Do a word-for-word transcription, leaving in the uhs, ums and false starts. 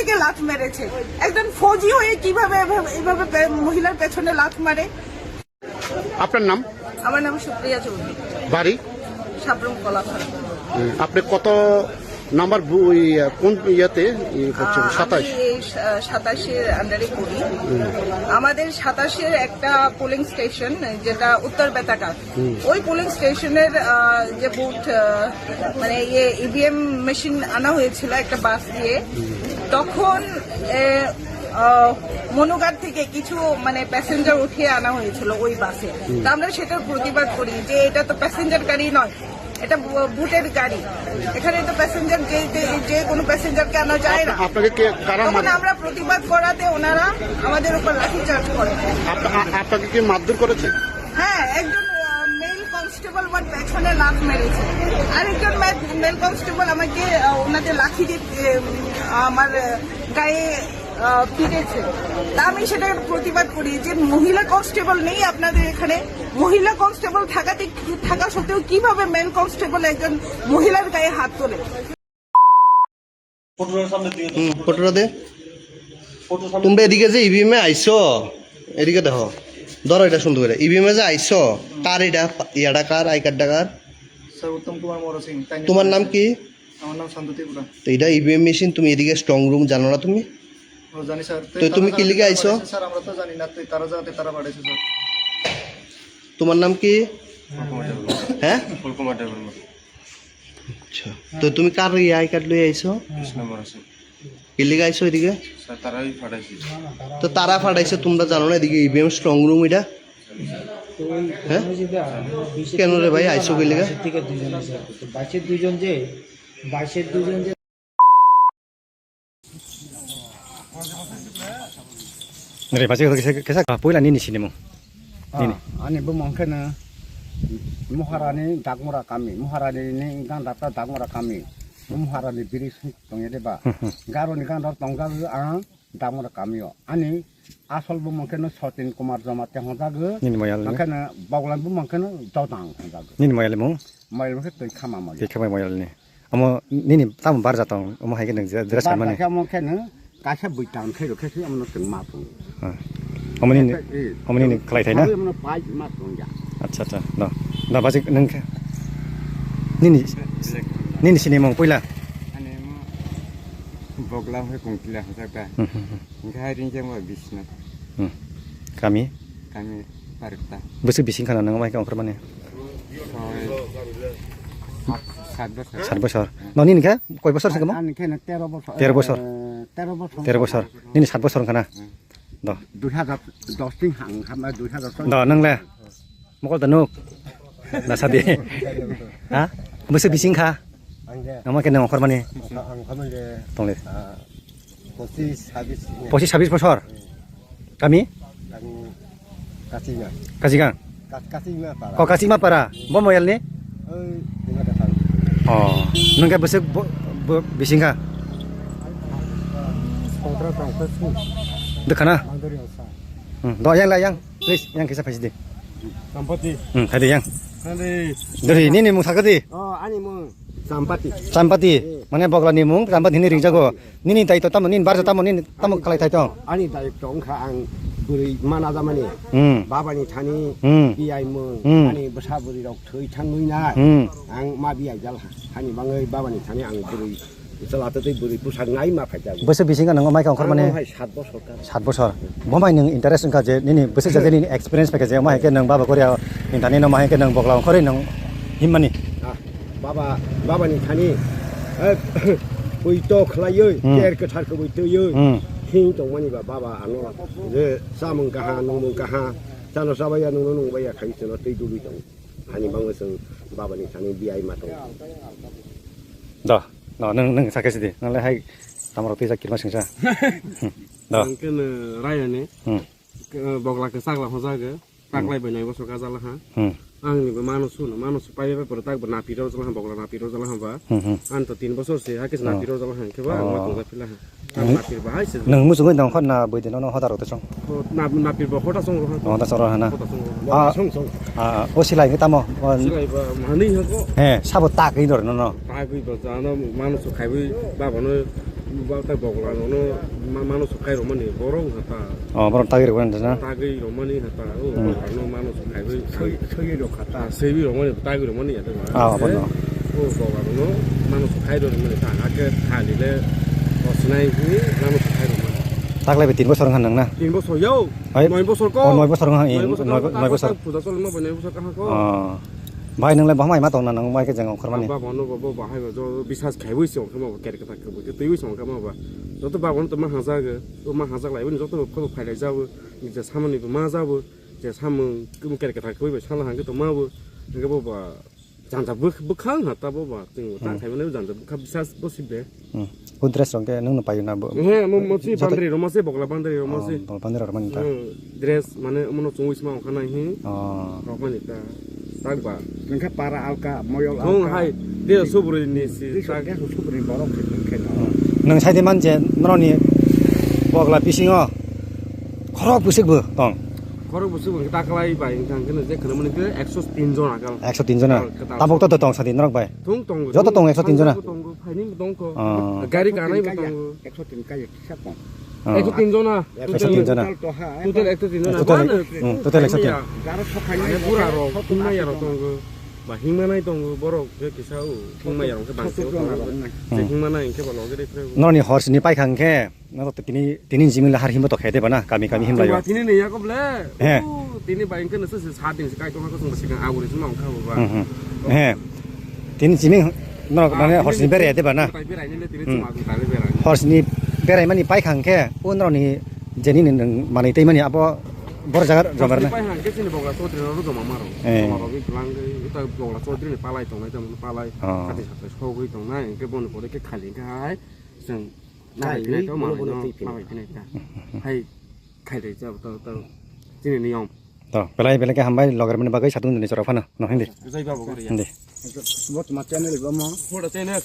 থেকে লাথ মেরেছে। একজন ফৌজি হয়ে কিভাবে এভাবে, এভাবে পে-, মহিলার পেছনে লাথ মারে? আপনার নাম? আমার নাম সুপ্রিয়া চৌধুরী। বাড়ি? সাবরুম কলাপাড়া। হুম, আপনি কত নাম্বার বু-, ওই, আহ, কোন ইয়েতে, ই, হচ্ছে, আহ, আমি সাতাশ? এই সা-, সাতাশের আন্ডারে পড়ি। হুম। আমাদের সাতাশের একটা পোলিং স্টেশন, যেটা উত্তর বেতাকার, হুম। ওই পোলিং স্টেশনের, আহ, যে বুথ, আহ, মানে ইয়ে ইভিএম মেশিন আনা হয়েছিল একটা বাস দিয়ে, হুম। তখন, এ, আহ, মনুঘাট থেকে কিছু মানে প্যাসেঞ্জার উঠিয়ে আনা হয়েছিল ওই বাসে। হুম। তো আমরা সেটার প্রতিবাদ করি যে এটা তো প্যাসেঞ্জার গাড়ি নয়, এটা ভো-, ভোটের গাড়ি। এখানে তো প্যাসেঞ্জার যে, যে, যে কোনো প্যাসেঞ্জারকে আনা যায় না। আপ-, আপনাকে কে, কারা তখন মার-, আমরা প্রতিবাদ করাতে ওনারা আমাদের উপর লাঠিচার্জ করে। আপ-, আ-, আপনাকে কি মারধর করেছে? হ্যাঁ, একজন, আহ, মেল কনস্টেবল আমার পেছনে লাথ মেরেছে। আরেকজন মে-, মেল কনস্টেবল আমাকে, আহ, ওনাদের লাঠি দিয়ে, এ, আমার, আহ, গায়ে, আহ, পিটেছে। তা আমি সেটার প্রতিবাদ করি যে মহিলা কনস্টেবল নেই আপনাদের এখানে। মহিলা কনস্টেবল থাকাতে, থাকা সত্ত্বেও কিভাবে মেল কনস্টেবল একজন মহিলার গায়ে হাত তোলে? হুম, ফটোটা দে। তোমরা এদিকে যে ইভিএম এ আইছো, এদিকে দেখো, ধরো এটা সুন্দর করে। ইভিএম এ যে আইছো, কার এটা? ইয়াটা কার? আই কার্ডটা কার? স্যার, উত্তম কুমার মহর সিং, তাই নিয়ে তোমার নাম কি? আমার নাম শান্ত ত্রিপুরা। তো এটা ইভিএম মেশিন, তুমি এদিকে স্ট্রং রুম জানো না তুমি? ও, জানি স্যার। তো তারা তুমি কি জানাতে লিখে তারা আইছো? পাঠাইছে, স্যার, আমরা তো জানি না, তো তারা জানাতে তারা পাঠাইছে, স্যার। তোমার নাম কি? ফুলকুমার দেববর্মা। হ্যাঁ? ফুলকুমার দেববর্মা। আচ্ছা, তো তুমি কার এই আই কার্ড লই আইছো? কৃষ্ণ মহর সিং। কি লিখে আইছো এদিকে? স্যার, তারাই পাঠাইছে। তো তারা পাঠাইছে, তোমরা জানো না এদিকে ইভিএম স্ট্রং রুম এটা? হ্যাঁ? কেন রে ভাই, আইসো কই লেগা? বাইশের থেকে দুইজন আছে। তো বাইশের দুইজন যে, বাইশের দুইজন যে Nere, basi kisa, kisa, ah, puila nini sinimung. Ah, nini. Ani bumung khe no Moharani Dakmura kami, Moharani ni ganda ta Dakmura kami. Moharani biri tongya de ba. Hmm, hmm. Garo ni ganda tongjak ang Damura kamio. Ani asol bumung khe no Sotin Kumar Jamatia hwnjago. Nini moyal ni? Hwnkhe no Boglan bumung khe no Dodang hwnjago. Nini moyal mung? Moyal mung khe twi khama moyal. Twi khama moyal ni. Amo nini tamo barja tong, omo hai khe nwng je-, dress kanmani. Barja khe omo khe no kaisa bwtang khe rw khe se omo no chwng ma phungo. Ah. Omo nini, eh, omo nini khlai thai na? Omo no pai ma phungo ya. Acha, acha. No. No, basi nwng khe. Nini, nini sinimung puila? Ani mo Bogla hoi Kongkila hojak da. Hmm, hmm, hmm. Hingke hai ring jang bai bisna. Hmm. Kami? Kami Parikta. Bwswk bising khana nang mai khe ongkhor mani? Soi, sat, sat bosor. Sat bosor. Hmm. Noni ni khe koi bosor se kamo? Ani khe na tero bosor. Tero bosor. Eh, tero bosor. Tero bosor. Nini sat bosor khana. Hmm. Do. Dui hajar dos tin hang, hama dui hajar dos. Do, nang le? Mokol ta nuk. Na sadi. Ha? Bwswk bising kha? Ang de. Nangma khe nang ongkhor mani? Ang ongkhor mani de. Tong le. Ah, pochis, sabis. Pochis, sabis bosor? Hmm. Kami? Kami Kasima. Kasigang? Kas-, Kasima para. Oh, Kasima para. Bo moyal ni? Oi, Kasima para. Oh, nung khe bwswk bo, bo bising kha? Pondro tang, pondro. Dekha na? Mandori osa. Hmm, do yang la yang. Please, yang kisa phaisi di. Sampati. Hmm, khai di yang. Sampati. Dori, nini mung sakha di. Oh, ani mung Sampati. Sampati. Eh. Mane Bogla ni mung Sampati hini ringjago. Nini daitw tamo, nini barja tamo, nini tamo khlai thai tong. Ani daitw wngkha ang bwrwi mana jamani. Hmm. Babani thani, hmm, biyai mung, hmm, ani bwsa bwrwi rok thwi thangwi nai. Hmm. Ang ma biyai jal ha-, hani bangwi babani thani ang bwrwi Chwla tei bwrwi bwsa nai ma phaikha. Bwswk bising kha nang mai kha ongkhor mani? Ang hai sat bosor kha. Sat bosor. Bo mai nwng interest wngkha je nini bwswk jaga nini experience phaikha je ma hai khe nwng baba Korea ni thani no ma hai khe nwng Bogla ongkhorwi nwng himmani. Ah, baba, baba ni thani, eh, pui to khlaiwi, hmm, ter kwthar kwbui twiwi, hmm, thing tongmani ba baba ano je chamung kaha, nungmung kaha, chalo chabaiya, nungno nungbaiya khai chwngno tei dului tongo. Hani bangwi chwng baba ni thani biyai ma tongo. Do, no, nwng, nwng sakhe sidi. Nwng le hai tamo rok twi jak kirma singsa. Do. Ang khe no raya ni. Hmm. Ke-, Bogla kwchak la hojago. Hmm. Taklai bai nai bosor kajala ha. Hmm. Ang ni bo mano suno, mano su pai bai pore tak bo napi rok jala ha, Bogla napi rok jala ha ba. Hmm, hmm. Ang to tin bosor se ha kis napi rok jala ha, khe ba ang ma tong ja phila ha. Ang napir bahai se. Nwng muchungwi nang khon na bwidino no hoda rok tei song. O, na-, napir bo hoda song rok. Hoda song rok hana. Hoda song rok. Ah, song, song. Ah, o silai ni tamo. O silai ba mani ha ko. He, sabo tak ni dor no, no. Tak ni ba jana manu su khaiwi ba bono. Ba ta bogla no ma-, mano su khai romani borok hata. Oh, borok tagwi rwmani na? Tagwi romani hata. O Hmm. Bogla no mano su khai bai. Soi, soi rok hata. Ah, soi rok mani, tagwi romani ya ta. Ah, abono. O bogla no mano su khai romani ta. Ake khali le osinai ni mano su khai romani. Taklai be tin bosor wngkha nang na? Tin bosor yao. Hai? Noi bosor ko. Oh, noi bosor wngkha, Noi bosor noi ko. Noi bosor. Puja chole ma bai noi bosor ka ko. Oh. Bai nang le bahai ma tong na nang bai ke jeng ongkhor mani. Ba bono bo, bo bahai bo jo bisas khai wi se ongkha ma bo ker ka ta ke bo ke twi wi se ongkha ma ba. Joto ba bono to ma haja ge. O ma haja lai wi joto bo phailai jabo, je samani bo ma jabo, je samung kumu kere kethar kwi bai sala hangke to ma bo, hangke bo ba janja bwkha ha ta bo ba, ting ta Hmm. khai mane janja bwkha bisas bo sibe. Hmm. Kun dress rong ke nung no payu na bo? He, mo, mo si Joto bandri roma se, bokla bandri roma Oh, se. Bo bandri roma ni ta. Hmm, dress mane mo no chungwi sma ongkha nai hi. Oh. Rok mani ta. Tak ba. Nengkha para alka, moyol Thong alka. Hai, dia subri ni si. Di tak. Sok dia subri borok se tong khe no. Nang sai de man je noroni bogla bisingo khorok bwswk bo tong. Khorok bwswk bo taklai bai wngkha hwnkhe no je khwna mani khe ekso tin jon akal. Ekso tin jon na? Kwtal, kwtal. Tabuk to tong sadi norok bai. Thung tongo. Joto tongo ekso tin jon na? Tongo, phaini bo tongkho. Oh. Gari kanai bo tongo. Ekso tin kaya kisa tong. Oh. Ekso tin jon na. Ekso tin jon na. Total ekso tin jon na. Total, Mano? Hmm, total ekso tin. Mane bura rok, hingmaya rok tongo. Ba hingmanai tongo, borok je kisa o, hingmaya rok khe bangse o tongo. Hmm. Je hingmanai hingke ba loge de phre. Noroni hor sini paikha hingke, norok to tini, tini jimila har himbo to khe de bana, kami, kami himlayo. Tini ni yakob le. He. O, tini ba hingke nese se sa din se kai tong ko sung sikang aburi sima ongkha bo ba. Hmm, hmm. He. Tini jiming norok mane hor sini bere de bana. Tai berai ni le tini Hmm. Chuma tai berai. Hor sini berai mani paikha hingke, o noroni jeni ni nung manui tei mani abo bor jaga jomar na. Pai hang ke sini bogla chaudhary ro joma maro. Eh. Joma ro bi blang ge uta bogla chaudhary ni palai tongnai tamo palai. Oh. Kati satai sogwi tongnai hingke boni pore ke khali hingke hai chwng Kai, nabai thinai to ulo maro bono no twi phino. Nabai thinai ta. Hai khai dai jabo to to chini niyom. To belai belai ke hambai loger mani bagwi satung dini chora phano no hindi. Jai babo gori ya. Hindi. Bo tuma channel bo mo. Photo channel.